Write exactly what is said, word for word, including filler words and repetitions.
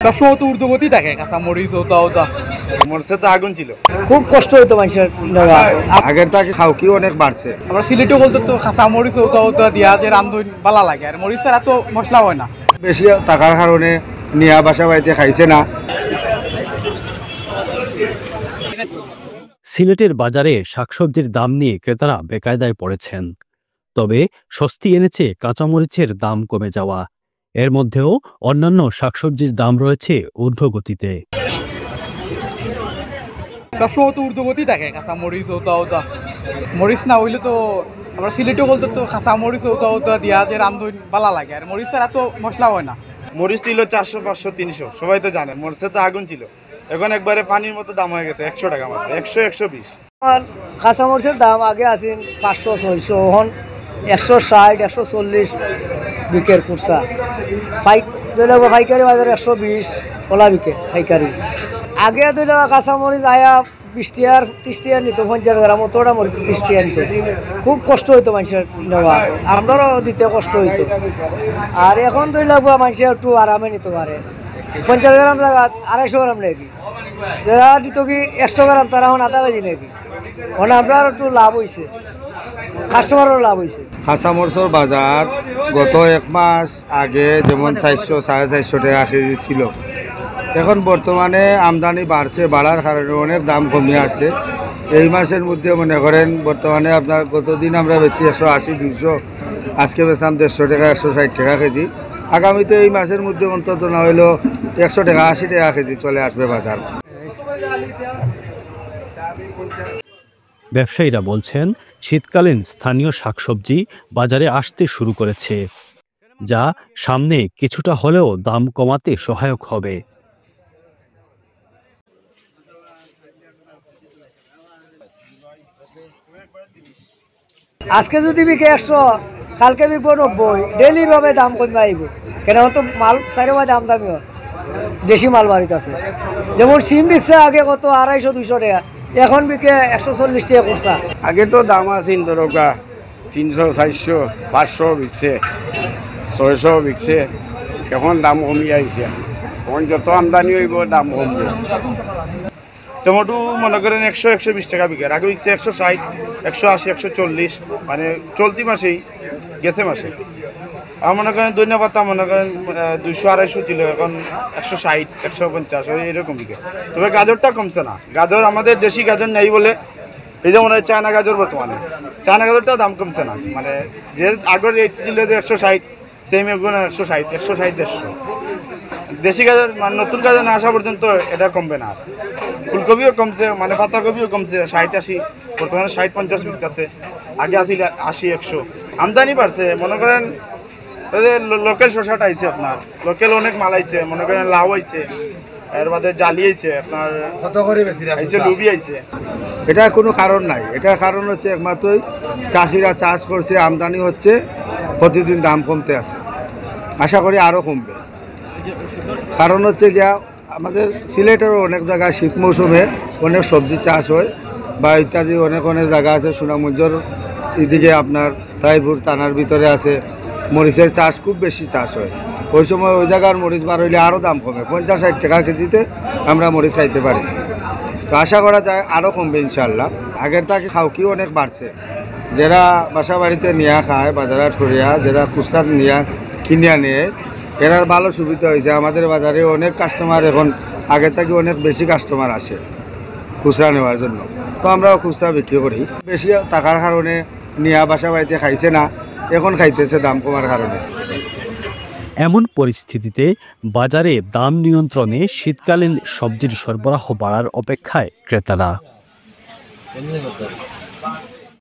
সবসময় তো ঊর্ধ্বগতি থাকে কাঁচা মরিচ, ওটা ওটা। মরিচে তো আগুন ছিল। খুব কষ্ট হইতো মানুষের নেওয়া। আগের তাকে খাওকি অনেক বাড়ছে। আমরা সিলেটও বলতে তো কাঁচা মরিচ, ওটা ওটা দিয়া যে রান্ধন ভালা লাগে, আর মরিচ ছাড়া তো মশলা হয় না। বেশি থাকার কারণে নিয়া বাসা বাড়িতে খাইছে না। সিলেটের বাজারে শাকসবজির দাম নিয়ে ক্রেতারা বেকায়দায় পড়েছেন। তবে স্বস্তি এনেছে কাঁচামরিচের দাম কমে যাওয়া। এর মধ্যেও অন্যান্য শাকসবজির দাম রয়েছে ঊর্ধ্বগতিতে। সবসময় তো ঊর্ধ্বগতি থাকে কাঁচা মরিচ, ওটা ওটা। মরিচ না হইলে তো আমরা সিলেটও বলতে তো কাঁচা মরিচ, ওটা ওটা দিয়া যে রান্ধন ভালা লাগে, আর মরিচ ছাড়া তো মশলা হয় না। মরিচ ছিল চারশো, পাঁচশো, তিনশো, সবাই তো জানে মরিচে তো আগুন ছিল। এখন একবারে পানির মতো দাম হয়ে গেছে, একশো টাকা মাত্র, একশো, একশো বিশ। কাঁচামরিচের দাম আগে আছিল পাঁচশো, ছয়শো, এখন একশো ষাট, একশো চল্লিশ বিকের খুচরা। পাই-, ধরে রাখবো পাইকারি বাজারে একশো বিশ ওলা বিকে পাইকারি। আগে ধরে রাখবো কাঁচামরিচ আয়া বিশ টিয়ার, তিরিশ টিয়ার নিত, পঞ্চাশ গ্রাম অতটা মরিচ তিরিশ টিয়ার নিত। খুব কষ্ট হইতো মানুষের নেওয়া, আমরারও দিতে কষ্ট হইতো। আর এখন ধরে রাখবো মানুষে একটু আরামে নিতে পারে। পঞ্চাশ গ্রাম জায়গা আড়াইশো গ্রাম নেয় কি, যারা দিত কি একশো গ্রাম, তারা এখন আধা কেজি নেয় কি। মানে আমরা একটু লাভ হইছে, কাস্টমারও লাভ হইছে। কাঁচামরিচের বাজার গত এক মাস আগে যেমন চারশো, সাড়ে চারশো টাকা কেজি ছিল। এখন বর্তমানে আমদানি বাড়ছে, বাড়ার কারণে অনেক দাম কমে আসছে। এই মাসের মধ্যে মনে করেন বর্তমানে আপনার গত দিন আমরা বেচছি একশো আশি, দুইশো, আজকে বেচলাম দেড়শো টাকা, একশো ষাট টাকা কেজি। আগামীতে এই মাসের মধ্যে অন্তত না হইলেও একশো টাকা, আশি টাকা কেজি চলে আসবে বাজার। ব্যবসায়ীরা বলছেন, শীতকালীন স্থানীয় শাকসবজি বাজারে আসতে শুরু করেছে, যা সামনে কিছুটা হলেও দাম কমাতে সহায়ক হবে। আজকে যদি বিকে একশো, কালকে বিকবো নব্বই, ডেইলি ভাবে দাম কমে আইব। কেন তো মাল চাইরো বাদে আমদানি হয়, দেশি মাল বাড়িতে আছে। যেমন সিম বিকছে আগে কত আড়াইশো, দুইশো টাকা, এখন বিকে একশো চল্লিশ টাকা খুচরা। আগে তো দাম আছিল ধরোকা তিনশো, চারশো, পাঁচশো বিকছে, ছয়শো বিকছে, এখন দাম কমি আইছে। এখন যত আমদানি হইব, দাম কমবে। টমেটো মনে করেন একশো, একশো বিশ টাকা বিকে, আগে বিকছে একশো ষাট, একশো আশি, একশো চল্লিশ, মানে চলতি মাসেই, গেছে মাসে। আর মনে করেন ধনিয়া পাতা মনে করেন দুইশো আড়াইশো কিলো, এখন একশো ষাট, একশো পঞ্চাশ, ওই এরকম বিকে। তবে গাজরটা কমছে না, গাজর আমাদের দেশি গাজর নেই বলে এই যে মনে হয় চায়না গাজর বর্তমানে, চায়না গাজরটা দাম কমছে না, মানে যে আগের রেট ছিল যে একশো ষাট, সেম এখন একশো ষাট, একশো ষাট, দেড়শো। দেশি গাজর মানে নতুন গাজর না আসা পর্যন্ত এটা কমবে না। ফুলকপিও কমছে, মানে পাতাকপিও কমছে, ষাট আশি, বর্তমানে ষাট পঞ্চাশ বিকতেছে, আগে আছিল আশি একশো। আমদানি বাড়ছে, মনে করেন ওই যে লোকাল শশাটা আইছে আপনার, লোকাল অনেক মাল আইছে, মনে করেন লাউ আইছে, এর বাদে জালি আইছে, আপনার কত করে বেশি আইছে, লুবি আইছে। এটা কোনো কারণ নাই, এটার কারণ হচ্ছে একমাত্রই চাষিরা চাষ করছে, আমদানি হচ্ছে, প্রতিদিন দাম কমতে আছে, আশা করি আরও কমবে। কারণ হচ্ছে গিয়া আমাদের সিলেটেরও অনেক জায়গায় শীত মৌসুমে অনেক সবজি চাষ হয় বা ইত্যাদি অনেক অনেক জায়গা আছে সুনামগঞ্জর এদিকে আপনার তাইপুর থানার ভিতরে আছে, মরিচের চাষ খুব বেশি চাষ হয়। ওই সময় ওই জায়গার মরিচ বার হইলে আরও দাম কমে, পঞ্চাশ ষাট টাকা কেজিতে আমরা মরিচ খাইতে পারি। তো আশা করা যায় আরও কমবে ইনশাআল্লাহ। আগের তাকে খাওকি অনেক বাড়ছে, যারা বাসা বাড়িতে নিয়া খায় বাজারাত করিয়া, যারা খুচরা নিয়া কিনিয়া নেয়, এরার ভালো সুবিধা হয়েছে। আমাদের বাজারে অনেক কাস্টমার এখন আগের থেকে অনেক বেশি কাস্টমার আসে খুচরা নেওয়ার জন্য, তো আমরাও খুচরা বিক্রি করি। বেশি থাকার কারণে নিয়া বাসা বাড়িতে খাইছে না, এখন খাইতেছে দাম কমার কারণে। এমন পরিস্থিতিতে বাজারে দাম নিয়ন্ত্রণে শীতকালীন সবজির সরবরাহ বাড়ার অপেক্ষায় ক্রেতারা।